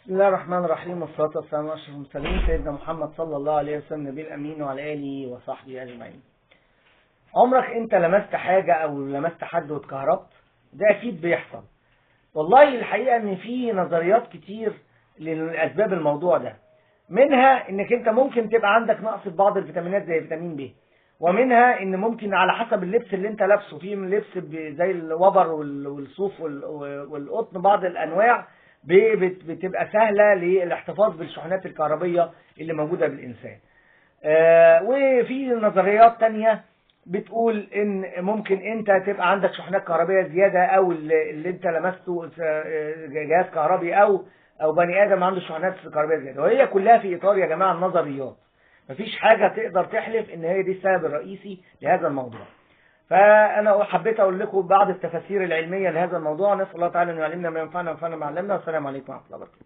بسم الله الرحمن الرحيم، والصلاة والسلام على أشرف المرسلين سيدنا محمد صلى الله عليه وسلم النبي الأمين وعلى آله وصحبه أجمعين. عمرك أنت لمست حاجة أو لمست حد واتكهربت؟ ده أكيد بيحصل. والله الحقيقة إن في نظريات كتير لأسباب الموضوع ده، منها إنك أنت ممكن تبقى عندك نقص في بعض الفيتامينات زي فيتامين ب، ومنها إن ممكن على حسب اللبس اللي أنت لابسه، في لبس زي الوبر والصوف والقطن، بعض الأنواع بتبقى سهلة للاحتفاظ بالشحنات الكهربية اللي موجودة بالإنسان. وفي نظريات تانية بتقول إن ممكن أنت تبقى عندك شحنات كهربية زيادة، أو اللي أنت لمسته جهاز كهربي أو بني آدم عنده شحنات كهربية زيادة. وهي كلها في إطار يا جماعة النظريات، مفيش حاجة تقدر تحلف إن هي دي السبب الرئيسي لهذا الموضوع. فأنا حبيت أقول لكم بعض التفاسير العلمية لهذا الموضوع. نسأل الله تعالى أن يعلمنا ما ينفعنا وينفعنا ما علمنا. والسلام عليكم ورحمة الله وبركاته.